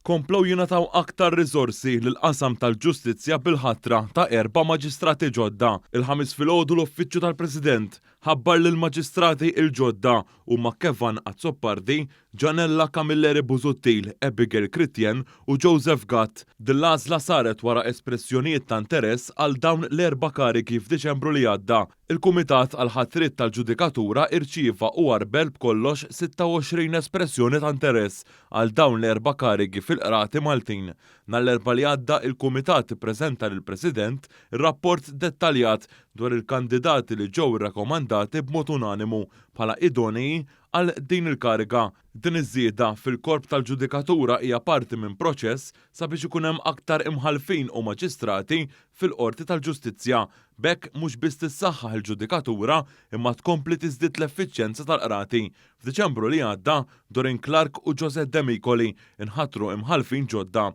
Komplew jingħataw aktar riżorsi lill-qasam tal-ġustizzja bil-ħatra ta' erba' maġistrati ġodda. Il-Ħamis filgħodu l-Uffiċċju tal-President ħabbar li l-maġistrati l-ġodda huma Kevan Azzopardi, Gianella Camilleri Busuttil, Abigail Critien u Joseph Gatt. Din l-għażla saret wara espressjonijiet ta' interess għal dawn l-erba' karigi f'Diċembru li għadda. Il-Kumitat għall-Ħatriet tal-Ġudikatura irċieva u għarbel b'kollox 26 espressjoni ta' interess għal dawn l-erba' karigi fil-Qrati Maltin. Nhar l-Erbgħa li għadda il-Kumitat ippreżenta lill-President rapport dettaljat dwar il-kandidati li ġew irrakkomandati b'mod unanimu bħala idonei għal din il-kariga. Din iż-żieda fil-korp tal-ġudikatura hija parti minn proċess sabiex ikun hemm aktar imħallfin u maġistrati fil-Qorti tal-Ġustizzja. B'hekk mhux biss tissaħħaħ il-ġudikatura imma tkompli tiżdied l-effiċjenza tal-qrati. F'Diċembru li għadda, Doreen Clarke u Josette Demicoli nħatru imħallfin ġodda.